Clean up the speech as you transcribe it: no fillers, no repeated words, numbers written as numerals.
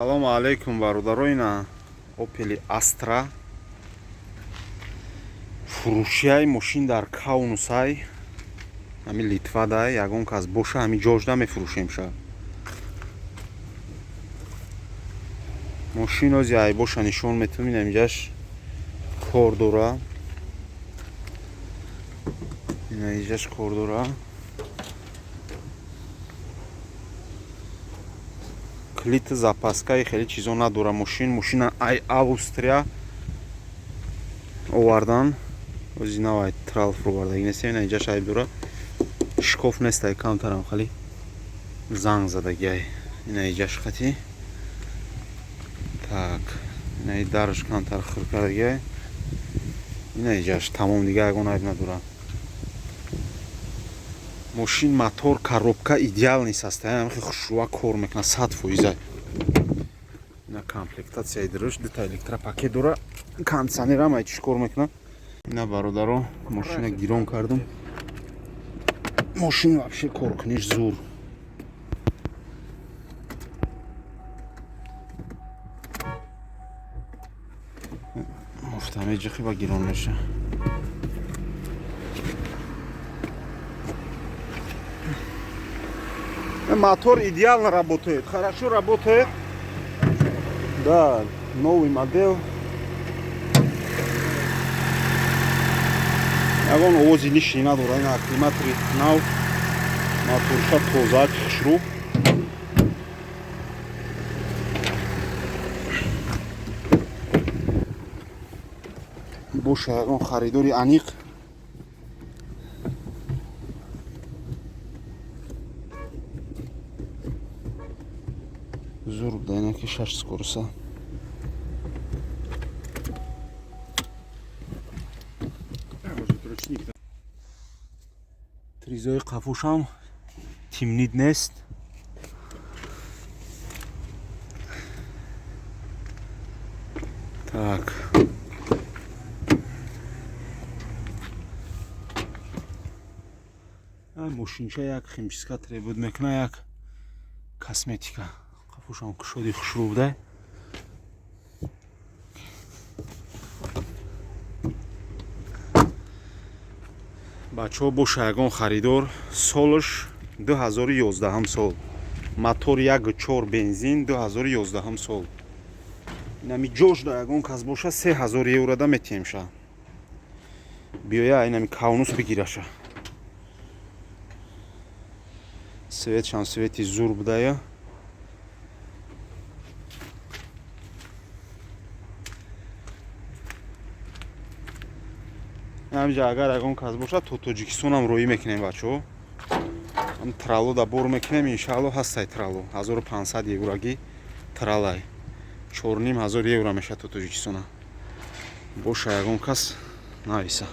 Салому алейкум, бародаро. Ина Опели Астра фурӯшияй. Мошин дар Каунусай, ҳами Литвадай. Ягон кас боша, ҳами ҷожда мефурӯшем ша. Мошин ози ай боша нишон метум. Ина инҷаш кор дора, ина инҷаш кор дора. Клити запаскаи хеле чизо надора мошин. Мошина ай Австрия овардан, ози навай трал фуровардаги нестем. Ина инҷаш айб дора, шикоф нестай, камтарам хали занг задагиай. Ина иҷаш хати так, ина дараш камтар хир кардагиай. Ина иҷаш тамом, дига ягон айб надора мошин. Мотор, коробка идеал нест, аста хушрӯа кор мекунад, 100%. Ина комплектатсияи дуруш, дута электропакет дора, кондиционерам ай чӣ кор мекунад. Ина, бародаро, мошина гирон кардум. Мошин вообще коркуниш зур. Муфта меҷихи ба гирон меша. Мотор идеально работает, хорошо работает. Да, новый модель. Ягон овози лишний надора, ина акклиматори нав, моторша тоза, хушрӯ. Боша ягон харидори аниқ. Зур буда, ина ки шаш скороса. Может, ручник. Тризои қафушам тимнид нест. Так. Мошинча як химчистка требует мекуна, як косметика. Қафушам кушоди хушрӯ буда. Бачаҳо, боша ягон харидор, солаш 2011 сол, мотор 1.4 бензин, 2011 сол. Инами ҷошда ягон кас боша, 3000 еврода метиҳемша. Биёя, инами Каунус бигираша. Светшам свети зур будая. Ҳамҷа агар ягон кас бошад, то Тоҷикистонам роӣ мекунем, бачаҳо. Ҳам трало да бор мекунем, иншаалло. Ҳастай трало, 1500 еврогӣ тралай, 4500 евро мешавад то Тоҷикистона. Боша ягон кас, нависа.